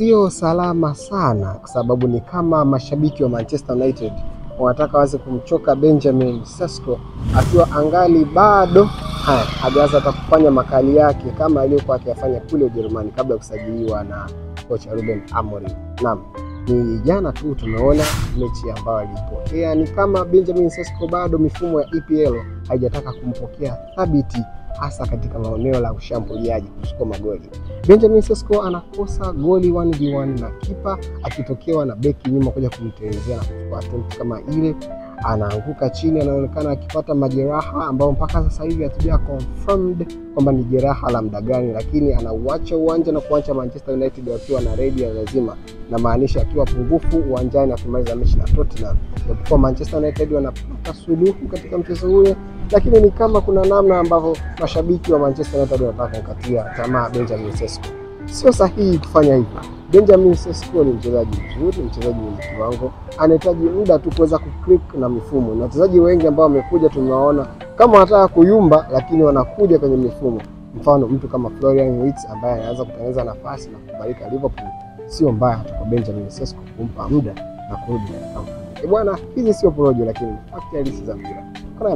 Sio salama sana, kwa sababu ni kama mashabiki wa Manchester United wanataka waweze kumchoka Benjamin Sesko akiwa angali bado hajaanza hata kufanya makali yake kama aliyokuwa akiyafanya kule Ujerumani kabla ya kusajiliwa na kocha Ruben Amorim. Naam, ni jana tu tumeona mechi ambayo alipokea, ni kama Benjamin Sesko bado mifumo ya EPL haijataka kumpokea thabiti, hasa katika maeneo la ushambuliaji kusukuma magoli. Benjamin Sesko anakosa goli 1v1 na kipa akitokewa na beki nyuma kuja kumtelezea na kuchukua attempt kama ile, anaanguka chini, anaonekana akipata majeraha ambao mpaka sasa hivi hatuja confirmed kwamba ni jeraha la muda gani, lakini anauacha uwanja na kuacha Manchester United wakiwa na redi ya lazima, na maanisha akiwa pungufu uwanjani akimaliza mechi na Tottenham. Japokuwa Manchester United wanapata suluhu katika mchezo ule, lakini ni kama kuna namna ambavyo mashabiki wa Manchester United wanataka kumkatia tamaa Benjamin Sesko. Sio sahihi kufanya hivyo. Benjamin Sesko ni mchezaji mzuri, mchezaji mwenye kiwango, anahitaji muda tu kuweza kuclick na mifumo. Na wachezaji wengi ambao wamekuja tumewaona kama wanataka kuyumba, lakini wanakuja kwenye mifumo. Mfano mtu kama Florian Wirtz ambaye anaanza kutengeneza nafasi na kukubalika Liverpool, sio mbaya hata kwa Benjamin Sesko kumpa muda na kurudi katika mfumo. Bwana, hizi sio porojo, lakini fact halisi za mpira. Kuna